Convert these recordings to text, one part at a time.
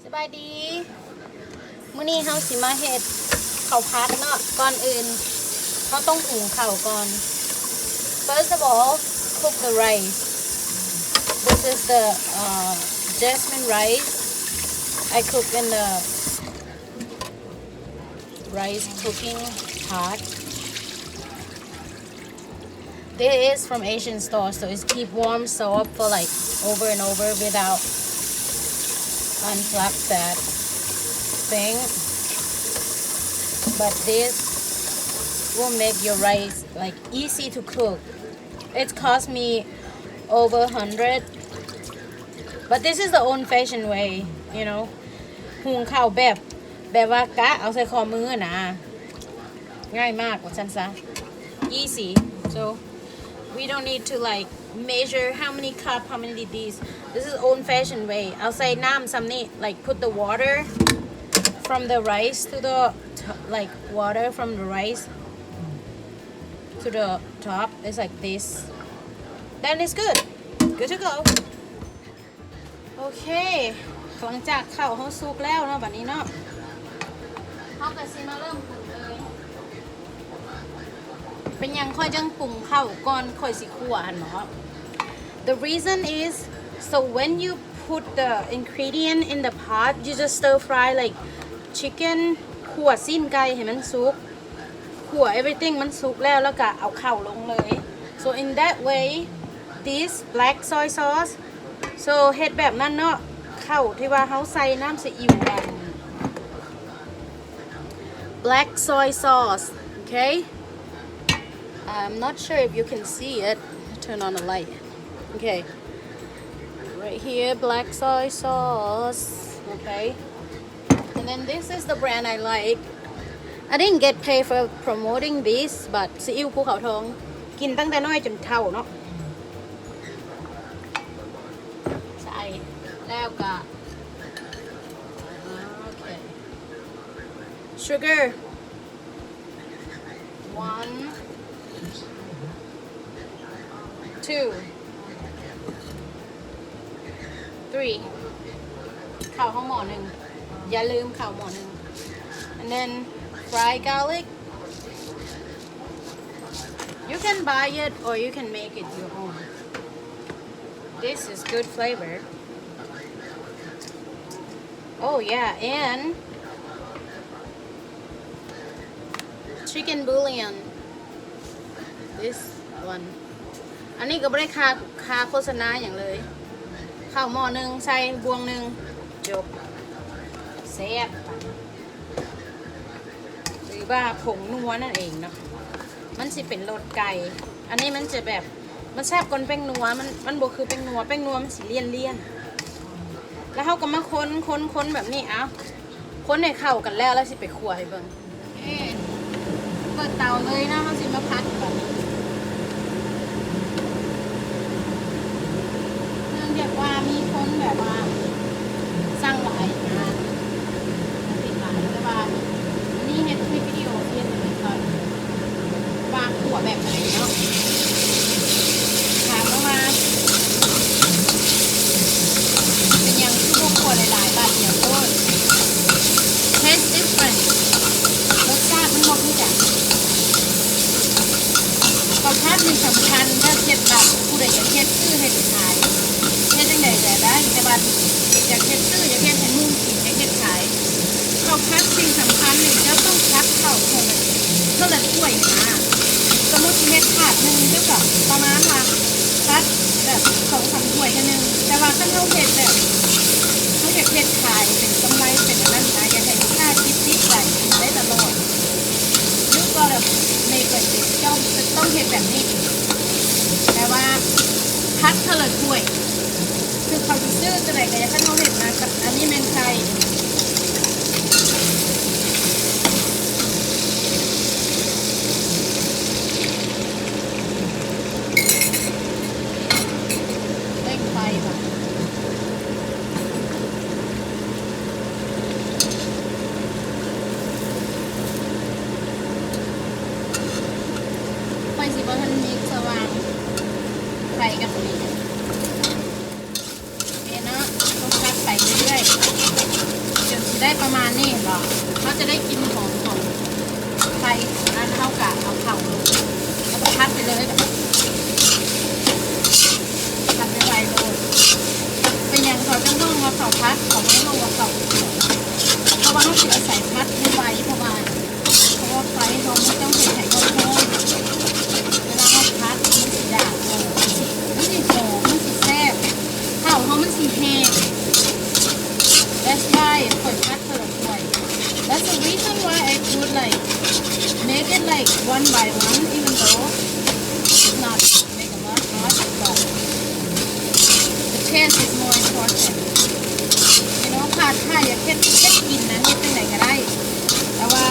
ສະບາຍດີ ມື້ນີ້ເຮົາຊິມາເຮັດເຂົ້າຜັດເນາະ. ກ່ອນອື່ນເຮົາຕ້ອງຫຸງເຂົ້າກ່ອນ. First of all, cook the rice. This is the, uh, jasmine rice. I cook in the rice cooking pot. This is from Asian store, so it's keep warm soap for, like, over and over without unplug that thing. But this will make your rice, like, easy to cook. It cost me over hundred, but this is the old fashioned way, you know. หุງເຂົ້າແບບ ແບບວ່າກະເອົາໃສ່ຂໍ້ມືນະ. ງ່າຍມາກວ່າຊັ້ນຊະ. Easy. So we don't need to, like, measure how many cup, how many this. This is old fashioned way. ເອົາໃສ່ນ້ຳຊ່ຳນີ້, like, put the water from the rice to the t-, like, water from the rice to the top. It's like this. Then it's good. Good to go. ໂອເຄ ຫຼັງຈາກເຂົ້າເຮົາສຸກແລ້ວເນາະ ບັດນີ້ເນາະ ເຮົາກໍຊິມາເລີ່ມປຸງເລີຍ. ເປັນຫຍັງຂ້ອຍຈຶ່ງປຸງເຂົ້າກ່ອນຂ້ອຍຊິຂົ້ວຫັ້ນບໍ? The reason is, so when you put the ingredient in the pot, you just stir fry like chicken, ຂົ້ວຊີ້ນໄກ່ໃຫ້ມັນສຸກ. ຂົ້ວ everything ມັນສຸກແລ້ວ ແລ້ວກະເອົາເຂົ້າລົງເລີຍ. So in that way, this black soy sauce, so ເຮັດແບບນັ້ນເນາະ ເຂົ້າທີ່ວ່າເຮົາໃສ່ນ້ຳຊີອິ້ວ ອັນ black soy sauce, okay? I'm not sure if you can see it. Turn on the light. Okay. Right here, black soy sauce. Okay. And then this is the brand I like. I didn't get paid for promoting this, but ຊີອິ້ວພູເຂົາທອງ ກິນຕັ້ງແຕ່ນ້ອຍຈົນເຖົ້າເນາະ. ໃສ່ແລ້ວກະ ໂອເຄ sugar. One, two, three. ເຂົ້າເຮົາໝໍ້ໜຶ່ງ ຢ່າລືມເຂົ້າໝໍ້ໜຶ່ງ. And then fried garlic. You can buy it or you can make it your own. This is good flavor. Oh yeah, and chicken bouillon. This one. ອັນນີ້ກໍບໍ່ໄດ້ຄ່າ ຄ່າໂຄສະນາຫຍັງເລີຍ. ເຂົ້າໝໍ້ໜຶ່ງ ໃສ່ບ່ວງໜຶ່ງ ຈົບ. ແຊບ. ຫຼືວ່າຜົງນົວນັ້ນເອງເນາະ. ມັນຊິເປັນລົດໄກ່. ອັນນີ້ມັນຈະແບບ ມັນແຊບກວ່າແປ້ງນົວ. ມັນ ມັນບໍ່ຄືແປ້ງນົວ. ແປ້ງນົວມັນຊິລ້ຽນໆ. ແລ້ວເຮົາກໍມາຄົນ ຄົນ ຄົນແບບນີ້. ເອົາ ຄົນໃຫ້ເຂົ້າກັນແລ້ວ ແລ້ວຊິໄປຂົ້ວໃຫ້ເບິ່ງ. ເອີ ເປີດເຕົາເລີຍເນາະ. ເຮົາຊິມາຜັດບາດນີ້. ເນື່ອງຈາກວ່າມີຄົນແບບວ່າສັ່ງຫຼາຍນະ ມັນຕິດຫຼາຍ. ແຕ່ວ່າອັນນີ້ເຮັດຄລິບວິດີໂອ ເຮັດໃຫ້ເຂົາວ່າຂົ້ວແບບໃດເນາະ. ຖາມມາວ່າ ເປັນຫຍັງຄືບໍ່ຂົ້ວຫຼາຍໆບາດດຽວໂລດ? Taste different. ລົດຊາດມັນບໍ່ຄືກັນ. ເຂົ້າຜັດນີ້ສຳຄັນເດີ ເຮັດແບບຜູ້ໃດຢາກເຮັດຊື້ເຮັດຂາຍ ເຮັດຈັ່ງໃດກໍໄດ້ ແຕ່ວ່າຢາກເຮັດຊື້ ຢາກເຮັດໃຫ້ໝູ່ກິນ ຢາກເຮັດຂາຍ. ເຂົ້າຜັດສິ່ງສຳຄັນນີ້ ເຈົ້າຕ້ອງຜັດເຂົ້າເທື່ອລະ ເທື່ອລະຖ້ວຍນະ. ສົມມຸດຊິເຮັດຖາດໜຶ່ງ ເຈົ້າກໍປະມານວ່າຕັດແບບສອງສາມຖ້ວຍເທື່ອໜຶ່ງ. ແຕ່ວ່າຄັນເຮົາເຮັດແບບ ເຮົາຢາກເຮັດຂາຍເປັນກຳໄລເປັນອັນນັ້ນນະ ຢາກໃຫ້ລູກຄ້າຕິດໃຈກິນໄດ້ຕະຫຼອດ you gotta make like this. ເຈົ້າຈະຕ້ອງເຮັດແບບນີ້. ແປວ່າຜັດເທື່ອລະຖ້ວຍ. ຄືເຂົາຊິຊື້ຕົວໃດກໍຢ່າ ຄັນເຮົາເຮັດນະ ອັນນີ້ແມ່ນໄກ່ ເລັ່ງໄຟບາດ ຂ້ອຍຊິບໍ່ທັນມິກສະຫວ່າງໄຟກັບອັນນີ້. ໂອເຄເນາະ ຕ້ອງຕັດໄຟເລີ ໄດ້ປະມານນີ້ເນາະ ເຮົາຈະໄດ້ກິ່ນຫອມຂອງໄຟ. ອັນນັ້ນເຮົາກະເອົາເຂົ້າລົງ ແລ້ວກໍຜັດໄປເລີຍ ຜັດໄວໆໂລດ. ເປັນຫຍັງເຂົາຈຶ່ງຮ້ອງວ່າເຂົ້າຜັດ? ເຂົາບໍ່ໄດ້ຮ້ອງວ່າເຂົ້າ ເພາະວ່າເຮົາຊິອາໄສຜັດໄວໆ ເພາະວ່າ ເພາະວ່າໄຟເຮົາມັນຕ້ອງເຮັດໃຫ້ຮ້ອນໆ ເວລາເຮົາຜັດມັນຊິດາດ ມັນຊິ ມັນຊິຫອມ ມັນຊິແຊບ ເຂົ້າເຮົາມັນຊິແຫ້ງ. That's why ຂ້ອຍຜັດ That's the reason why I could, like, make it, like, one by one, even though it's not make a lot, but the taste is more important. You know, ຖ້າ ຖ້າຢາກເຮັດ ເຮັດກິນນະ ເຮັດຈັ່ງໃດກໍໄດ້ ແຕ່ວ່າ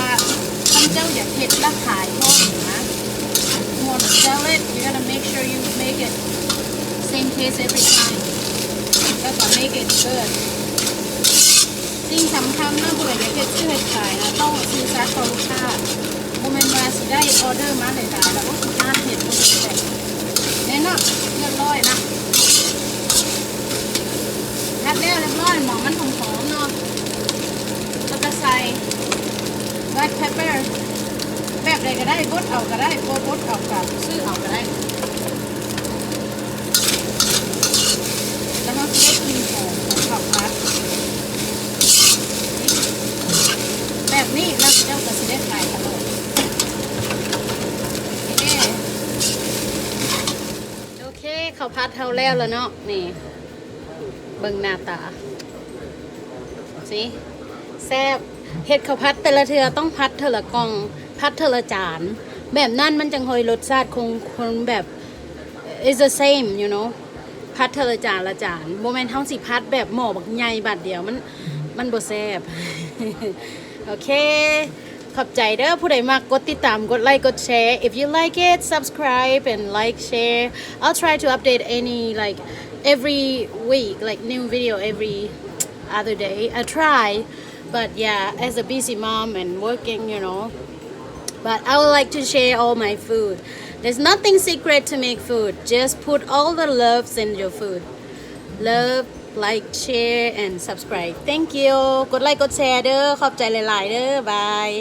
ຄັນເຈົ້າຢາກເຮັດລະຂາຍພ້ອມນະ you wanna sell it, you gotta make sure you make it same taste every time. ແລ້ວກໍ make it good. ສິ່ງສຳຄັນນະ ຜູ້ໃດຢາກເຮັດຊື້ເຮັດຂາຍນະ ຕ້ອງຊື່ສັດຕໍ່ລູກຄ້າ. ບໍ່ແມ່ນວ່າຊິໄດ້ອອເດີມາຫຼາຍໆ ແລ້ວກໍຊິຮ້ານເຮັດບໍ່ໄດ້ແບບນັ້ນເນາະ. ຮຽບຮ້ອຍນະ ຜັດແລ້ວຮຽບຮ້ອຍ ໝໍ້ມັນຫອມໆເນາະ ແລ້ວກໍໃສ່ black pepper ແບບໃດກໍໄດ້ ບົດເອົາກໍໄດ້ ບໍ່ບົດເອົາກໍຊື້ເອົາກໍໄດ້. ແລ້ວເຮົາຊິໄດ້ກິ່ນຫອມຂອງເຂົ້າຜັດ ແບບນີ້ ແລ້ວເຈົ້າກໍຊິໄດ້ຂາຍຕະຫຼອດ. ໂອເຄ ໂອເຄ ເຂົ້າຜັດເຮົາແລ້ວລະເນາະ ນີ້ ເບິ່ງໜ້າຕາ ຊິ ແຊບ. ເຮັດເຂົ້າຜັດແຕ່ລະເທື່ອຕ້ອງຜັດເທື່ອລະກ່ອງ ຜັດເທື່ອລະຈານ ແບບນັ້ນມັນຈັ່ງຄ່ອຍລົດຊາດຄົງ ຄົງແບບ it's the same, you know. ຜັດເທື່ອລະຈານລະຈານ ບໍ່ແມ່ນເຮົາຊິຜັດແບບໝໍ້ບັກໃຫຍ່ບາດດຽວ ມັນ ມັນບໍ່ແຊບ. ໂອເຄ ຂອບໃຈເດີ ຜູ້ໃດມັກກົດຕິດຕາມ ກົດໄລ ກົດແຊ. If you like it, subscribe and like, share. I'll try to update any, like, every week, like, new video every other day. I try, but yeah, as a busy mom and working, you know. But I would like to share all my food. There's nothing secret to make food. Just put all the loves in your food. Love, like, share and subscribe. Thank you. ກົດໄລ ກົດແຊເດີ. ຂອບໃຈຫຼາຍໆເດີ. Bye.